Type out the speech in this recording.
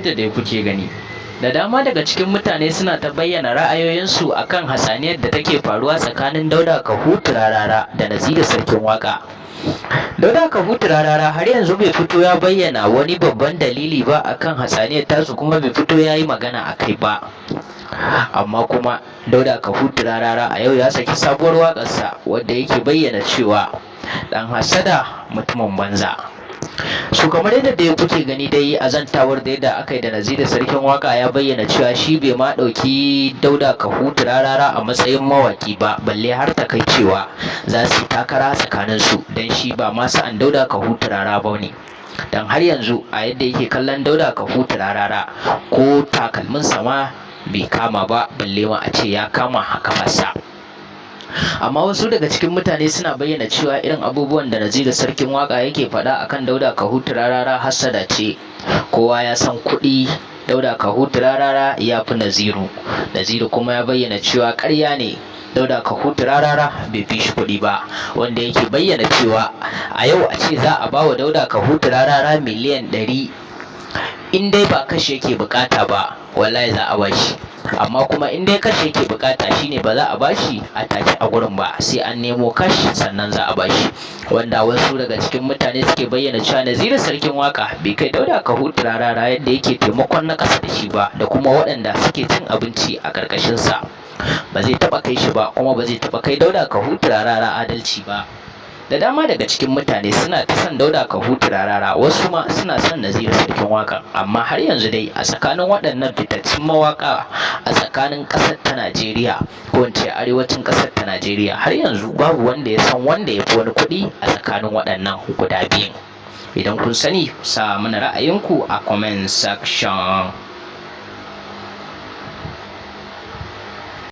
yadda dai kuke gani, da dama daga cikin mutane suna ta bayyana ra'ayoyinsu akan hatsaniyar da take faruwa tsakanin Dauda Kahutu Rarara da Naziru Sarkin Waka. Dauda Kahutu Rarara har yanzu bai fito ya bayyana wani babban dalili ba akan hatsaniyar tasu, kuma bai fito ya yi magana a kai ba. Amma kuma Dauda Kahutu Rarara a yau ya saki sabuwar waƙarsa wadda yake bayyana cewa ɗan hassada mutumin banza. Su kamar yadda dai kuke gani dai, a zantawar da yadda aka yi da Naziru Sarkin Waka, ya bayyana cewa shi bai ma ɗauki Dauda Kahutu Rarara a matsayin mawaki ba, balle har ta kai cewa za su yi takara tsakanin su, don shi ba ma sa'an Dauda Kahutu Rara ba ne. Don har yanzu a yadda yake kallon Dauda Kahutu Rarara, ko takalmin sama bai kama ba, balle ma a ce ya kama kafarsa. Amma wasu daga cikin mutane suna bayyana cewa irin abubuwan da Naziru Sarkin Waka yake faɗa akan Dauda Kahutu Rarara hassada ce. Kowa ya san kuɗi Dauda Kahutu Rarara ya fi Naziru. Naziru kuma ya bayyana cewa ƙarya ne, Dauda Kahutu Rarara bai fi shi kuɗi ba, wanda yake bayyana cewa a yau a ce za a ba wa Dauda Kahutu Rarara miliyan 100, in dai ba cash yake bukata ba, wallahi za a bashi. Amma kuma in dai cash yake bukata, shine ba za a bashi a take a gurin ba, sai an nemo cash sannan za a bashi. Wanda wasu daga cikin mutane suke bayyana cewa Naziru Sarkin Waka bai kai Dauda Kahutu Rarara yadda yake taimakon na ƙasa da shi ba, da kuma waɗanda suke cin abinci a ƙarƙashin sa. Ba zai taɓa kai shi ba, kuma ba zai taɓa kai Dauda Kahutu Rarara adalci ba. Da dama daga cikin mutane suna ta son Dauda Kahutu Rarara, wasu ma suna son Naziru Sarkin Waka. Amma har yanzu dai a tsakanin waɗannan fitattun mawaka a tsakanin ƙasar ta Najeriya, ko in ce arewacin ƙasar ta Najeriya, har yanzu babu wanda ya san wanda ya fi wani kuɗi a tsakanin waɗannan guda biyun. Idan kun sani, ku sa mana ra'ayinku a comment section.